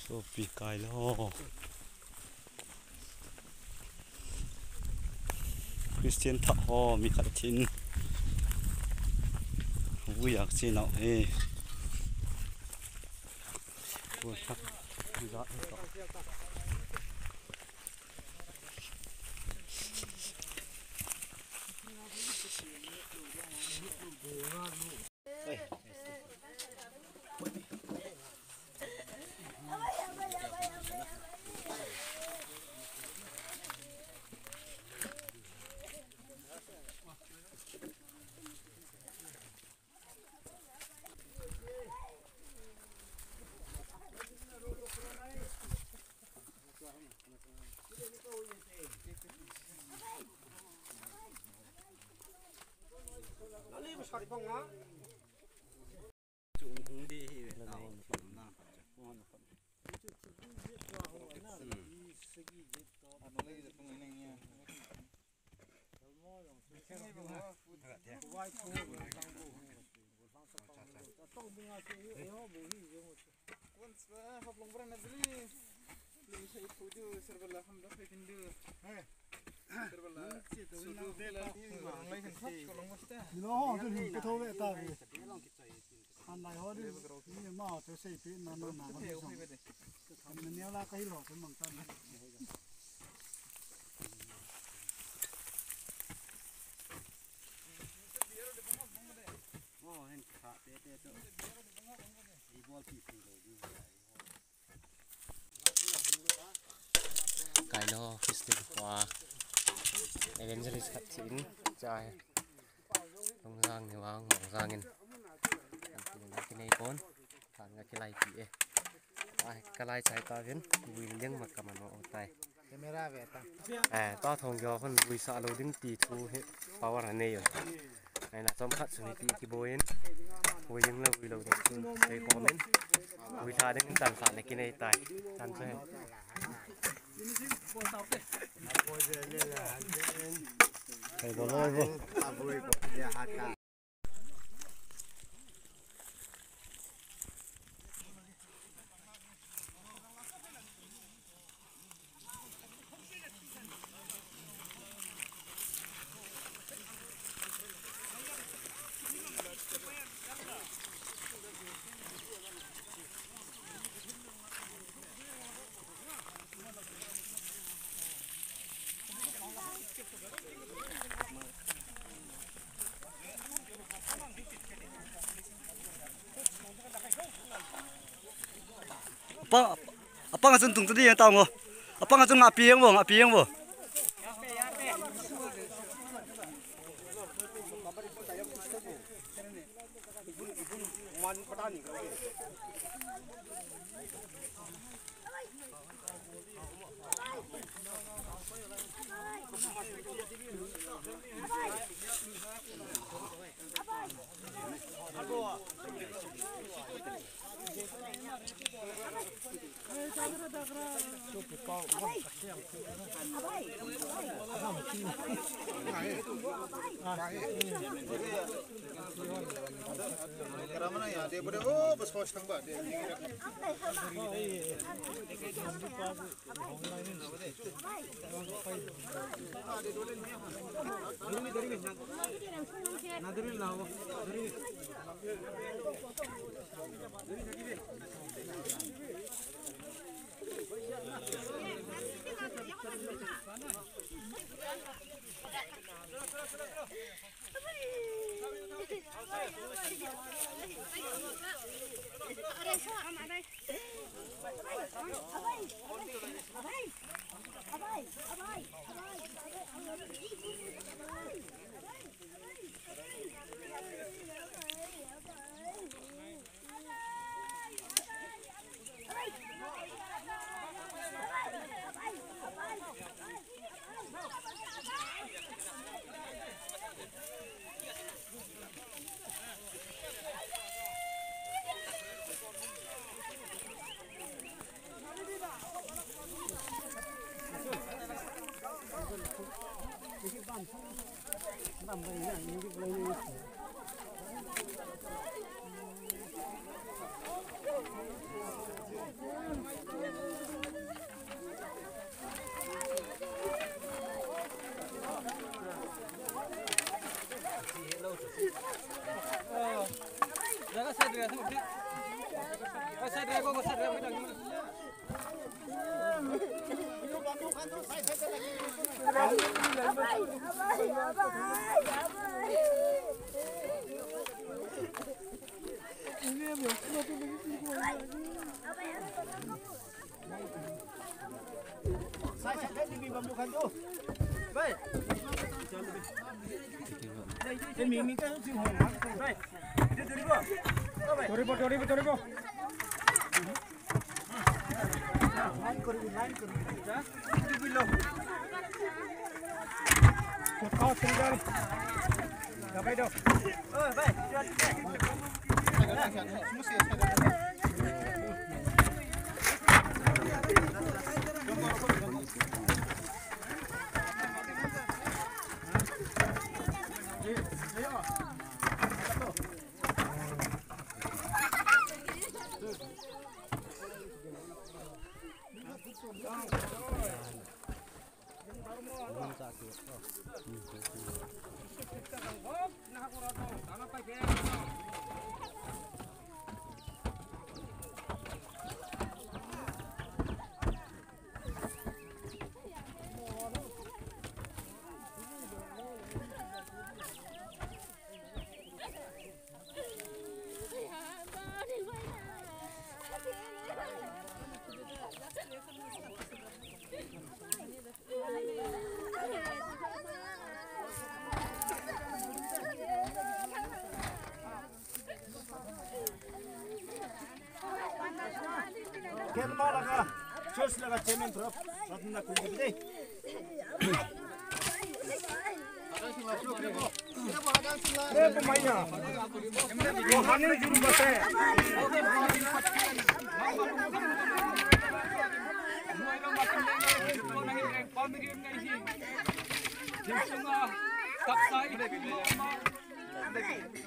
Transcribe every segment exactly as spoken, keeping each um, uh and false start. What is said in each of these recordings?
Sopi kai lo. Christian thah ho mi khat thin. Vui a chin au he. Vui thah. Vui thah. Milo ho, tu hin ka tho ve ta ve. Han lai ho di, ni ma ho tu sei pi na na na ho di song. Kam na neo la ka hi lo tu mang ta na. Mo hin kha te te tu. Ei bol pi pi lo di. Kailo Christian pa evangelist khat thin cha he. Long jang ni vang long jang in. An tin na kinei kon. Kan ga kilai pi e. Ai, kalai chai ta vin. Vui ling ma kaman o tai. Camera ve ta. Eh, ta thong jo khun vui sa lo ding ti thu hi power a nei yo. Ai na chom khat suni ti kiboi in. Vui ding le vui lo ding chun. Tei komin. Vui tha ding tan sa le kinei tai. Tan se. Kai bo loi bo. Apa, apa ngachun tung tadi ya tao ngo. Apa ngachun ngapi yang bo, ngapi yang bo. Ken ma laga, church laga chairman prop, Ratna Kulgibde.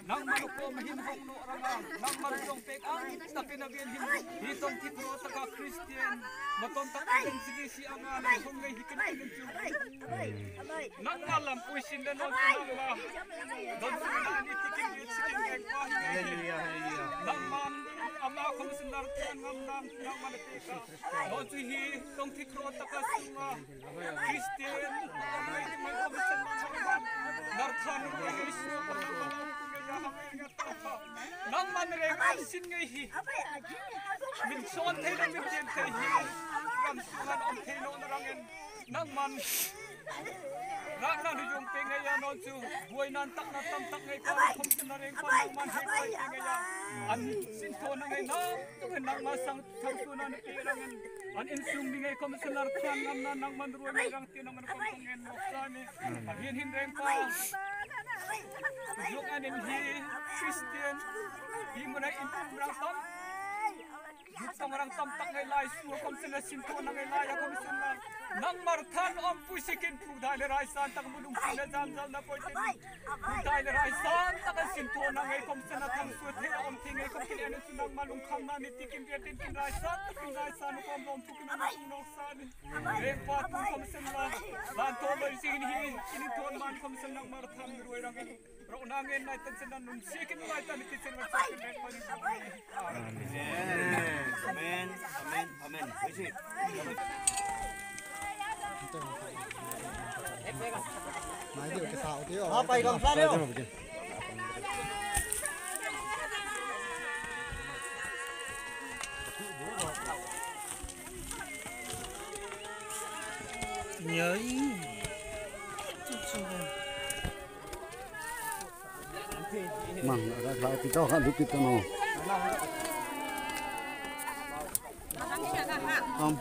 Nangma lukho ma hin hong no ranga, nangma lung pek ang, tapin a bian hin, hi tong thip ro taka Christian, maton taka evangelist anga, le hong ngai hi kan kan chu. Nangma lam pui sin le non nangma. Don na ni tikin ni tikin ngai pa hi ngai. Nangma ama khom sin nar tian ngam nang, nangma le peka. Don chu hi tong thip ro taka sunga. Christian, Narthan, nangman reng an sin ngai hi. Min son thei le min chen thei hi. Ram sungan om thei lo na rang en. Nangman. Nang nang hi jong pe ngai ya no chu. Buai nan tak na tam tak ngai pa. Khom chen na reng pa nangman he pai pe ngai ya. An sin tho na ngai na. Tu nangman sang thang tu na pe rang en. An insung mi ngai khom chen Narthan ngam na nangman ruai ngai rang. Ti nangman kom kong ngen nok sa ni. Ahin hin reng pa. Jong an in hi Christian. Hi mun a in um rang tam. Jong tong rang tam tak ngai lai su kom sila sin tho na ngai lai a kom sila. Nangma than om pu sikin pu dai le rai san tak mun um sila jam jam na poi te ni. Pu dai le rai san tak sin tho na ngai kom sila thang su the om thi ngai kom kin en su nangma lung kham na ni tikin ria tin kin rai san tak kin rai san kom lom pu kin na nok sa ni. Reng pa tu khom sen la, dan to loi sing hi, kin ton man khom sen nangma than ruai rang. Ro na ngen nai tan sen nun si kin lai tan ki sen wa sa kin reng pa ni. Amen. Amen. Amen. Amen. Oi si. Mai di ke sa o ti o. Ha, pai gam sa leo. Mang, ada lah kita kan di kita no. Om.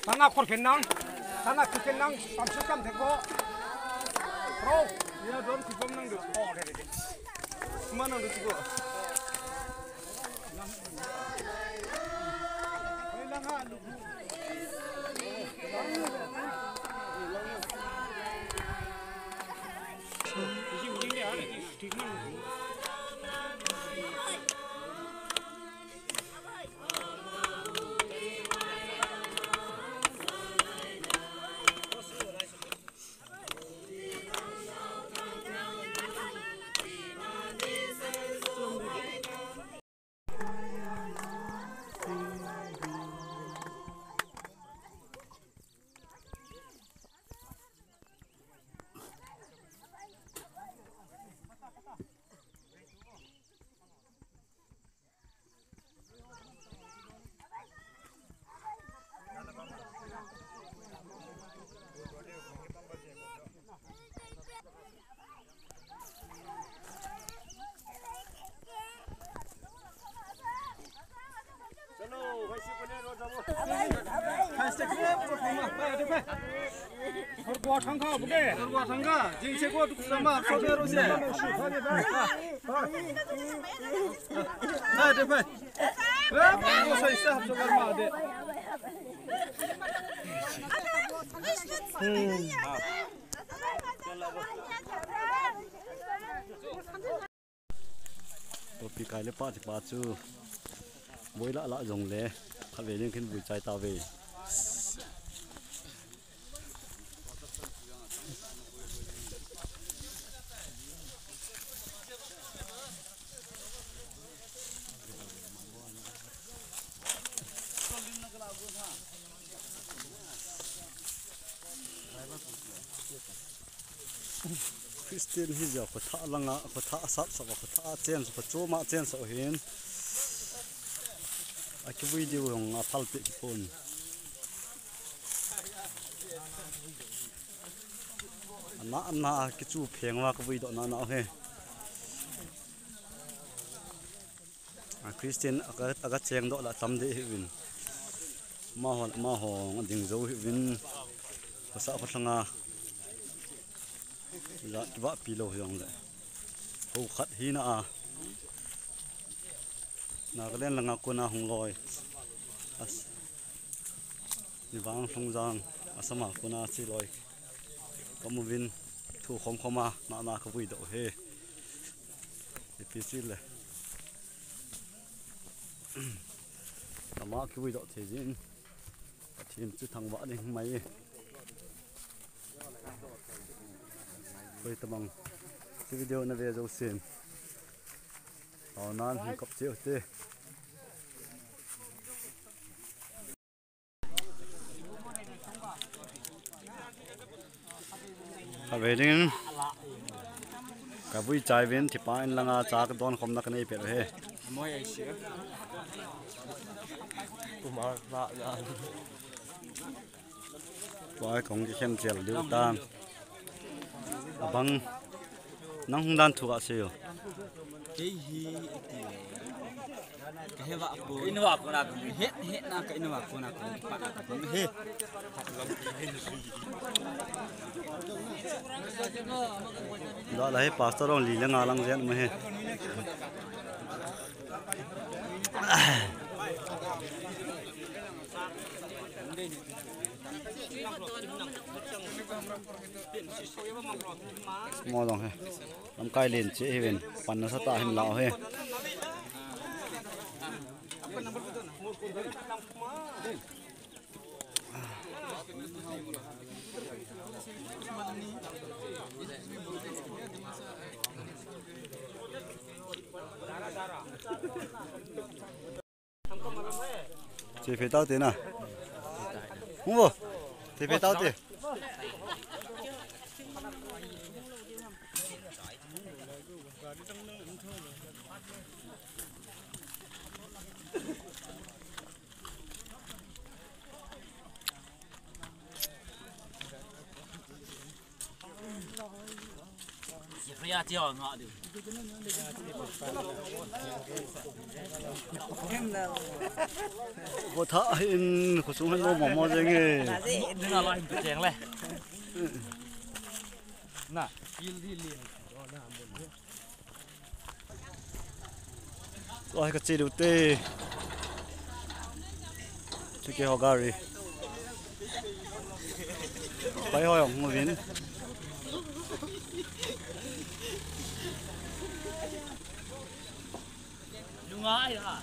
Tana khor khen nang, tana khor khen nang, tam su tam the ko. Bro, ya dom ki bom nang du. Oh, de de de. Ma nang du ko. Topi kai le pa ti pa chu. Boi la la jong le. Kha ve ning khin bui chai ta ve. Christian hi jeh a khotha langa, khotha sap sap a, khotha chen sa, khotha choma chen sa hin. A kivui diu jong a phal peh kipon. Ana, ana kichu pheng va kavui doh na na he. A Christian aga, aga cheng doh la tam de hivin. Amaho, amaho ding jo hivin. Khosa kho langa. La kiva pi lo jong le. Ho khat hi na a. Nagaland langa kona hung loi. As. Ni vang Lhungjang. Assam a kona chi loi. Ka mu vin thu khom khom a na na kavui doh he. Ipi chi le. Ama kivui doh thei jin. Pathen chu thangvah ding mai. Koi tamang. Chi video na ve jo sin. Aw, nan hin kap cheu te. Ka ve ding. Ka vui chai vin thipa in langa cha ka don khom na ka nei pe he. Moi ai si. Kuma la la. Tua kong ki khen chel diu tan. Abang. Nang hung dan thu ka se yo. Kei hi iti le. Ka he va ko. Ina va ko na ko. He, he na ka ina va ko na ko. Pa na ko. He. Da la he pastor ong li le nga lang zen ma he. Mo dong he. Lamkai len che hi ven. Pan na sa ta hin lao he. Che fe tau te na. Hung vo. Che fe tau te. Ko tha in khosung hin mo mo jeng e. Na la hin cheng le. Na. Oi, ka che diu te. Chu ke ho gari. Pai ho jong hung uvin. Lunga ai ha.